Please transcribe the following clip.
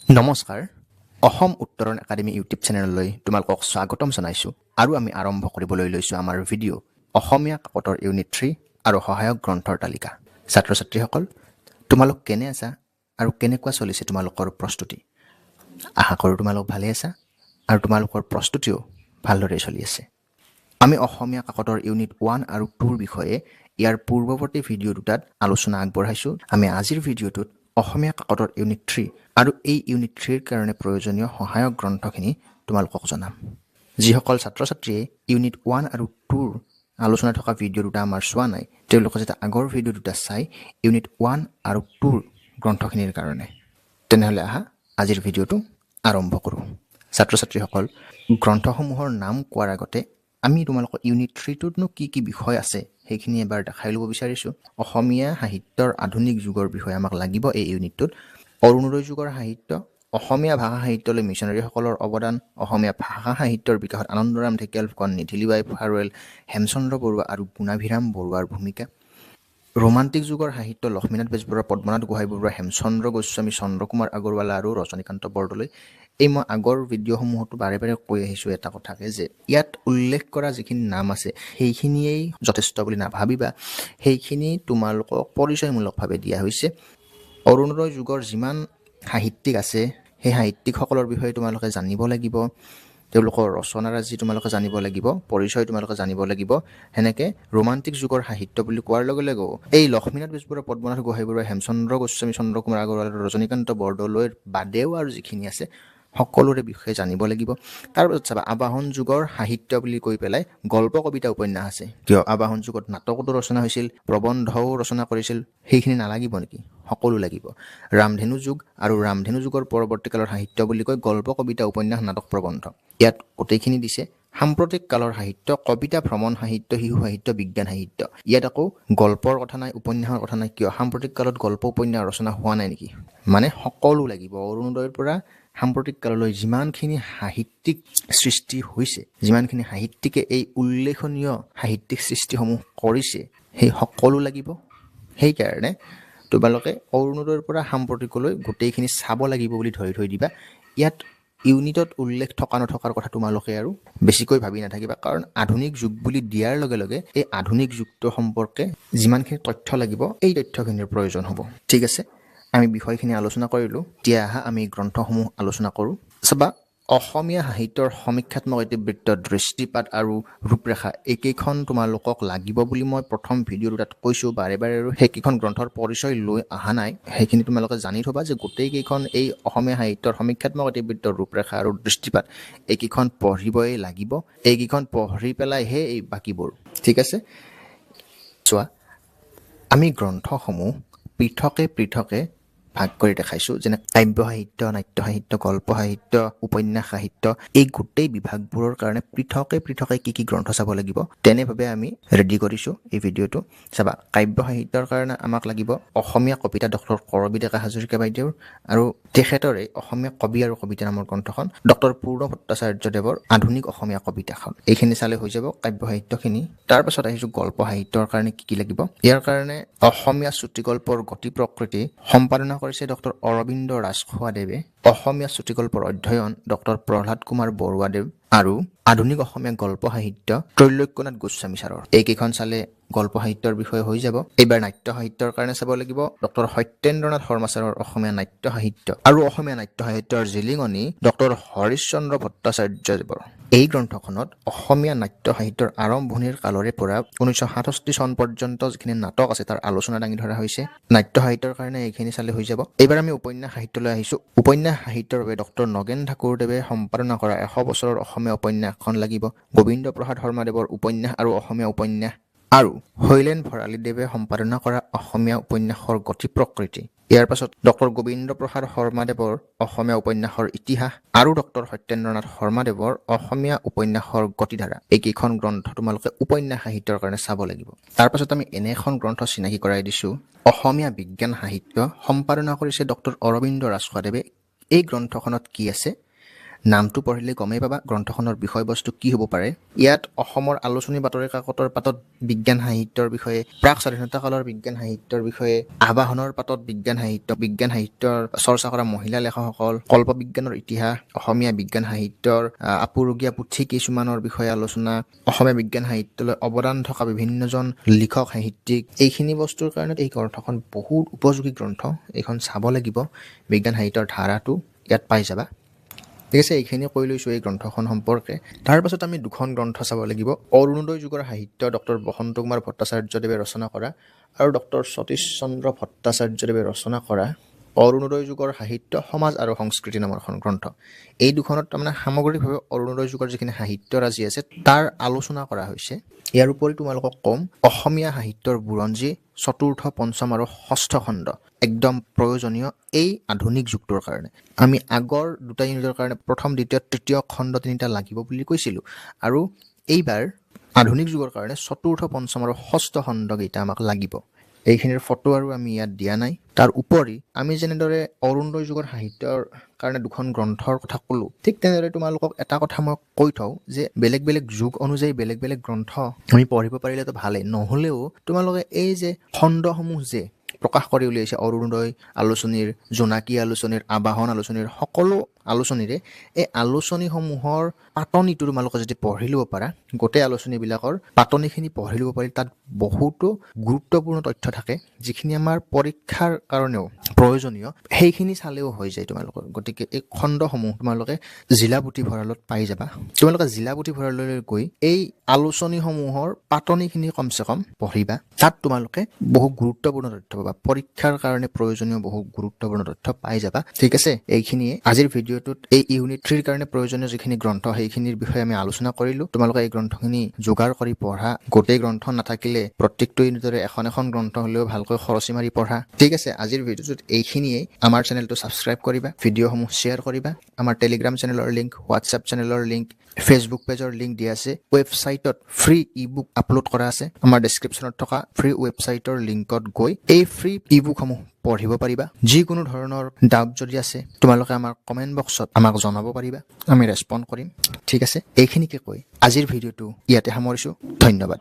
নমস্কাৰ, অসম উত্তৰণ academy YouTube চেনেললৈ তোমালোকক স্বাগতম জনাইছোঁ আৰু আমি আৰম্ভ কৰিবলৈ লৈছোঁ আমাৰ ভিডিঅ' অসমীয়া কাকতৰ ইউনিট 3 আৰু সহায়ক গ্ৰন্থৰ তালিকা। ছাত্ৰ ছাত্ৰীসকল, তোমালোক কেনে আছা আৰু কেনেকুৱা চলিছে তোমালোকৰ প্ৰস্তুতি? আশা কৰোঁ তোমালোক ভালে আছা আৰু তোমালোকৰ প্ৰস্তুতিও ভালদৰে চলি আছে। আমি অসমীয়া কাকতৰ ইউনিট 1 আৰু 2ৰ বিষয়ে ইয়াৰ পূৰ্বৱৰ্তী ভিডিঅ' দুটাত আলোচনা আগবঢ়াইছোঁ। আমি আজিৰ ভিডিঅ'টোত অসমীয়া কাকতৰ ইউনিট 3 আৰু এই ইউনিট 3ৰ কাৰণে প্ৰয়োজনীয় সহায়ক গ্ৰন্থখিনি তোমালোকক জনাম। যিসকল ছাত্ৰ ছাত্ৰীয়ে ইউনিট 1 আৰু 2ৰ আলোচনা থকা ভিডিঅ' দুটা আমাৰ চোৱা নাই, তেওঁলোকে যাতে আগৰ ভিডিঅ' দুটা চাই ইউনিট 1 আৰু 2ৰ গ্ৰন্থখিনিৰ কাৰণে। তেনেহ'লে আহা, আজিৰ ভিডিঅ'টো আৰম্ভ কৰোঁ। ছাত্ৰ ছাত্ৰীসকল, গ্ৰন্থসমূহৰ নাম কোৱাৰ আগতে আমি তোমালোকৰ ইউনিট 3টোতনো কি কি বিষয় আছে, সেইখিনি এবাৰ দেখাই ল'ব বিচাৰিছোঁ। অসমীয়া সাহিত্যৰ আধুনিক যুগৰ বিষয়ে আমাক লাগিব এই ইউনিটটোত। অৰুণোদয় যুগৰ সাহিত্য, অসমীয়া ভাষা সাহিত্যলৈ মিছনেৰীসকলৰ অৱদান, অসমীয়া ভাষা সাহিত্যৰ বিকাশত আনন্দৰাম ঢেকিয়াল ফুকন, নিধিলীবাই ফাৰৱেল, হেমচন্দ্ৰ বৰুৱা আৰু গুণাভিৰাম বৰুৱাৰ ভূমিকা, ৰোমান্টিক যুগৰ সাহিত্য, লক্ষ্মীনাথ বেজবৰুৱা, পদ্মনাথ গোহাঁই বৰুৱা, হেমচন্দ্ৰ গোস্বামী, চন্দ্ৰকুমাৰ আগৰৱালা আৰু ৰজনীকান্ত বৰদলৈ। এই মই আগৰ ভিডিঅ'সমূহতো বাৰে বাৰে কৈ আহিছোঁ এটা কথাকে যে ইয়াত উল্লেখ কৰা যিখিনি নাম আছে, সেইখিনিয়েই যথেষ্ট বুলি নাভাবিবা। সেইখিনি তোমালোকক পৰিচয়মূলকভাৱে দিয়া হৈছে। অৰুণোদয় যুগৰ যিমান সাহিত্যিক আছে, সেই সাহিত্যিকসকলৰ বিষয়ে তোমালোকে জানিব লাগিব, তেওঁলোকৰ ৰচনাৰাজি তোমালোকে জানিব লাগিব, পৰিচয় তোমালোকে জানিব লাগিব। সেনেকৈ ৰোমান্টিক যুগৰ সাহিত্য বুলি কোৱাৰ লগে লগেও এই লক্ষ্মীনাথ বেজবৰুৱা, পদ্মনাথ গোহাঁই বৰুৱা, হেমচন্দ্ৰ গোস্বামী, চন্দ্ৰকুমাৰ আগৰৱালা, ৰজনীকান্ত বৰদলৈৰ বাদেও আৰু যিখিনি আছে, সকলোৰে বিষয়ে জানিব লাগিব। তাৰপাছত চাবা, আবাহন যুগৰ সাহিত্য বুলি কৈ পেলাই গল্প, কবিতা, উপন্যাস আছে। কিয়? আবাহন যুগত নাটকতো ৰচনা হৈছিল, প্ৰবন্ধও ৰচনা কৰিছিল, সেইখিনি নালাগিব নেকি? সকলো লাগিব। ৰামধেনু যুগ আৰু ৰামধেনু যুগৰ পৰৱৰ্তী কালৰ সাহিত্য বুলি কৈ গল্প, কবিতা, উপন্যাস, নাটক, প্ৰবন্ধ, ইয়াত গোটেইখিনি দিছে। সাম্প্ৰতিক কালৰ সাহিত্য, কবিতা, ভ্ৰমণ সাহিত্য, শিশু সাহিত্য, বিজ্ঞান সাহিত্য। ইয়াত আকৌ গল্পৰ কথা নাই, উপন্যাসৰ কথা নাই। কিয়? সাম্প্ৰতিক কালত গল্প, উপন্যাস ৰচনা হোৱা নাই নেকি? মানে সকলো লাগিব। অৰুণোদয়ৰ পৰা সাম্প্ৰতিক কাললৈ যিমানখিনি সাহিত্যিক সৃষ্টি হৈছে, যিমানখিনি সাহিত্যিকে এই উল্লেখনীয় সাহিত্যিক সৃষ্টিসমূহ কৰিছে, সেই সকলো লাগিব। সেইকাৰণে তোমালোকে অৰুণোদয়ৰ পৰা সাম্প্ৰতিকলৈ গোটেইখিনি চাব লাগিব বুলি ধৰি থৈ দিবা। ইয়াত ইউনিটত উল্লেখ থকা নথকাৰ কথা তোমালোকে আৰু বেছিকৈ ভাবি নাথাকিবা, কাৰণ আধুনিক যুগ বুলি দিয়াৰ লগে লগে এই আধুনিক যুগটো সম্পৰ্কে যিমানখিনি তথ্য লাগিব, এই তথ্যখিনিৰ প্ৰয়োজন হ'ব। ঠিক আছে, আমি বিষয়খিনি আলোচনা কৰিলোঁ। এতিয়া আহা, আমি গ্ৰন্থসমূহ আলোচনা কৰোঁ। চাবা, অসমীয়া সাহিত্যৰ সমীক্ষাত্মক ইতিবৃত্ত, দৃষ্টিপাত আৰু ৰূপৰেখা, এইকেইখন তোমালোকক লাগিব বুলি মই প্ৰথম ভিডিঅ' দুটাত কৈছোঁ। বাৰে বাৰে আৰু সেইকেইখন গ্ৰন্থৰ পৰিচয় লৈ অহা নাই। সেইখিনি তোমালোকে জানি থ'বা যে গোটেইকেইখন, এই অসমীয়া সাহিত্যৰ সমীক্ষাত্মক ইতিবৃত্ত, ৰূপৰেখা আৰু দৃষ্টিপাত, এইকেইখন পঢ়িবই লাগিব। এইকেইখন পঢ়ি পেলাইহে এই বাকীবোৰ। ঠিক আছে, চোৱা, আমি গ্ৰন্থসমূহ পৃথকে পৃথকে ভাগ কৰি দেখাইছোঁ, যেনে কাব্য সাহিত্য, নাট্য সাহিত্য, গল্প সাহিত্য, উপন্যাস সাহিত্য, এই গোটেই বিভাগবোৰৰ কাৰণে পৃথকে পৃথকে কি কি গ্ৰন্থ চাব লাগিব, তেনেভাৱে আমি ৰেডি কৰিছোঁ এই ভিডিঅ'টো। চাবা, কাব্য সাহিত্যৰ কাৰণে আমাক লাগিব অসমীয়া কবিতা, ডক্টৰ কৰবী ডেকা হাজৰিকা বাইদেউৰ আৰু তেখেতৰে অসমীয়া কবি আৰু কবিতা নামৰ গ্ৰন্থখন, ডক্টৰ পূৰ্ণ ভট্টাচাৰ্যদেৱৰ আধুনিক অসমীয়া কবিতাখন। এইখিনি চালে হৈ যাব কাব্য সাহিত্যখিনি। তাৰপাছত আহিছোঁ গল্প সাহিত্যৰ কাৰণে কি কি লাগিব। ইয়াৰ কাৰণে অসমীয়া চুটিগল্পৰ গতি প্ৰকৃতি সম্পাদনা কৰিছে ডক্টৰ অৰবিন্দ ৰাজখোৱাদেৱে, অসমীয়া চুটিগল্পৰ অধ্যয়ন ডক্টৰ প্ৰহ্লাদ কুমাৰ বৰুৱাদেৱ আৰু আধুনিক অসমীয়া গল্প সাহিত্য ত্ৰৈলোক্যনাথ গোস্বামী ছাৰৰ। এইকেইখন চালে গল্প সাহিত্যৰ বিষয়ে হৈ যাব। এইবাৰ নাট্য সাহিত্যৰ কাৰণে চাব লাগিব ডক্টৰ সত্যেন্দ্ৰনাথ শৰ্মা ছাৰৰ অসমীয়া নাট্য সাহিত্য আৰু অসমীয়া নাট্য সাহিত্যৰ জিলিঙনি ডক্টৰ হৰিশ্চন্দ্ৰ ভট্টাচাৰ্যদেৱৰ। এই গ্ৰন্থখনত অসমীয়া নাট্য সাহিত্যৰ আৰম্ভণিৰ কালৰে পৰা 1967 চন পৰ্যন্ত যিখিনি নাটক আছে, তাৰ আলোচনা দাঙি ধৰা হৈছে। নাট্য সাহিত্যৰ কাৰণে এইখিনি চালে হৈ যাব। এইবাৰ আমি উপন্যাস সাহিত্যলৈ আহিছোঁ। উপন্যাস সাহিত্যৰ বাবে ডক্টৰ নগেন ঠাকুৰদেৱে সম্পাদনা কৰা 100 বছৰৰ অসমীয়া উপন্যাসখন লাগিব, গোবিন্দ প্ৰসাদ শৰ্মাদেৱৰ উপন্যাস আৰু অসমীয়া উপন্যাস আৰু শৈলেন ভৰালীদেৱে সম্পাদনা কৰা অসমীয়া উপন্যাসৰ গতি প্ৰকৃতি। ইয়াৰ পাছত ডক্টৰ গোবিন্দ প্ৰসাদ শৰ্মাদেৱৰ অসমীয়া উপন্যাসৰ ইতিহাস আৰু ডক্টৰ সত্যেন্দ্ৰনাথ শৰ্মাদেৱৰ অসমীয়া উপন্যাসৰ গতিধাৰা, এইকেইখন গ্ৰন্থ তোমালোকে উপন্যাস সাহিত্যৰ কাৰণে চাব লাগিব। তাৰপাছত আমি এনে এখন গ্ৰন্থ চিনাকি কৰাই দিছোঁ, অসমীয়া বিজ্ঞান সাহিত্য, সম্পাদনা কৰিছে ডক্টৰ অৰবিন্দ ৰাজখোৱাদেৱে। এই গ্ৰন্থখনত কি আছে? নামটো পঢ়িলে গমেই পাবা গ্ৰন্থখনৰ বিষয়বস্তু কি হ'ব পাৰে। ইয়াত অসমৰ আলোচনী বাতৰি কাকতৰ পাতত বিজ্ঞান সাহিত্যৰ বিষয়ে, প্ৰাক স্বাধীনতা কালৰ বিজ্ঞান সাহিত্যৰ বিষয়ে, আবাহনৰ পাতত বিজ্ঞান সাহিত্য, বিজ্ঞান সাহিত্যৰ চৰ্চা কৰা মহিলা লেখকসকল, কল্পবিজ্ঞানৰ ইতিহাস, অসমীয়া বিজ্ঞান সাহিত্যৰ আপুৰুগীয়া পুথি কিছুমানৰ বিষয়ে আলোচনা, অসমীয়া বিজ্ঞান সাহিত্যলৈ অৱদান থকা বিভিন্নজন লিখক সাহিত্যিক, এইখিনি বস্তুৰ কাৰণে এই গ্ৰন্থখন বহুত উপযোগী গ্ৰন্থ। এইখন চাব লাগিব, বিজ্ঞান সাহিত্যৰ ধাৰাটো ইয়াত পাই যাবা। ঠিক আছে, এইখিনি কৈ লৈছোঁ এই গ্ৰন্থখন সম্পৰ্কে। তাৰপাছত আমি দুখন গ্ৰন্থ চাব লাগিব। অৰুণোদয় যুগৰ সাহিত্য ডক্টৰ বসন্ত কুমাৰ ভট্টাচাৰ্যদেৱে ৰচনা কৰা আৰু ডক্টৰ সতীশ চন্দ্ৰ ভট্টাচাৰ্যদেৱে ৰচনা কৰা অৰুণোদয় যুগৰ সাহিত্য, সমাজ আৰু সংস্কৃতি নামৰ এখন গ্ৰন্থ। এই দুখনত তাৰমানে সামগ্ৰিকভাৱে অৰুণোদয় যুগৰ যিখিনি সাহিত্যৰাজি আছে তাৰ আলোচনা কৰা হৈছে। ইয়াৰ উপৰি তোমালোকক ক'ম অসমীয়া সাহিত্যৰ বুৰঞ্জী চতুৰ্থ, পঞ্চম আৰু ষষ্ঠ খণ্ড একদম প্ৰয়োজনীয় এই আধুনিক যুগটোৰ কাৰণে। আমি আগৰ দুটা ইউনিটৰ কাৰণে প্ৰথম, দ্বিতীয়, তৃতীয় খণ্ড তিনিটা লাগিব বুলি কৈছিলোঁ, আৰু এইবাৰ আধুনিক যুগৰ কাৰণে চতুৰ্থ, পঞ্চম আৰু ষষ্ঠ খণ্ডকেইটা আমাক লাগিব। এইখিনিৰ ফটো আৰু আমি ইয়াত দিয়া নাই। তাৰ উপৰি আমি যেনেদৰে অৰুণোদয় যুগৰ সাহিত্যৰ কাৰণে দুখন গ্ৰন্থৰ কথা ক'লোঁ, ঠিক তেনেদৰে তোমালোকক এটা কথা মই কৈ থওঁ যে বেলেগ বেলেগ যুগ অনুযায়ী বেলেগ বেলেগ গ্ৰন্থ আমি পঢ়িব পাৰিলেতো ভালেই, নহ'লেও তোমালোকে এই যে খণ্ডসমূহ যে প্ৰকাশ কৰি উলিয়াইছে অৰুণোদয় আলোচনীৰ, জোনাকী আলোচনীৰ, আবাহন আলোচনীৰ, সকলো আলোচনীৰে এই আলোচনীসমূহৰ পাতনিটো তোমালোকে যদি পঢ়ি ল'ব পাৰা, গোটেই আলোচনীবিলাকৰ পাতনিখিনি পঢ়ি ল'ব পাৰি, তাত বহুতো গুৰুত্বপূৰ্ণ তথ্য থাকে যিখিনি আমাৰ পৰীক্ষাৰ কাৰণেও প্ৰয়োজনীয়, সেইখিনি চালেও হৈ যায় তোমালোকৰ। গতিকে এই খণ্ডসমূহ তোমালোকে জিলা পুথিভঁৰালত পাই যাবা। তোমালোকে জিলা পুথিভঁৰাললৈ গৈ এই আলোচনীসমূহৰ পাতনিখিনি কমচে কম পঢ়িবা, তাত তোমালোকে বহু গুৰুত্বপূৰ্ণ তথ্য পাবা, পৰীক্ষাৰ কাৰণে প্ৰয়োজনীয় বহু গুৰুত্বপূৰ্ণ তথ্য পাই যাবা। ঠিক আছে, এইখিনিয়ে আজিৰ ভিডিঅ'টোত এই ইউনিট থ্ৰীৰ কাৰণে প্ৰয়োজনীয় যিখিনি গ্ৰন্থ সেইখিনিৰ বিষয়ে আমি আলোচনা কৰিলোঁ। তোমালোকে এই গ্ৰন্থখিনি যোগাৰ কৰি পঢ়া। গোটেই গ্ৰন্থ নাথাকিলে প্ৰত্যেকটো ইউনিটৰে এখন এখন গ্ৰন্থ হ'লেও ভালকৈ খৰচি মাৰি পঢ়া। ঠিক আছে, আজিৰ ভিডিঅ'টোত এইখিনিয়েই। আমাৰ চেনেলটো ছাবস্ক্ৰাইব কৰিবা, ভিডিঅ'সমূহ শ্বেয়াৰ কৰিবা। আমাৰ টেলিগ্ৰাম চেনেলৰ লিংক, হোৱাটছএপ চেনেলৰ লিংক, ফেচবুক পেজৰ লিংক দিয়া আছে। ৱেবছাইটত ফ্ৰী ই বুক আপলোড কৰা আছে। আমাৰ ডেছক্ৰিপশ্যনত থকা ফ্ৰী ৱেবছাইটৰ লিংকত গৈ এই ফ্ৰী ই বুকসমূহ পঢ়িব পাৰিবা। যিকোনো ধৰণৰ ডাউট যদি আছে তোমালোকে আমাৰ কমেণ্ট বক্সত আমাক জনাব পাৰিবা, আমি ৰেচপণ্ড কৰিম। ঠিক আছে, এইখিনিকে কৈ আজিৰ ভিডিঅ'টো ইয়াতে সামৰিছোঁ। ধন্যবাদ।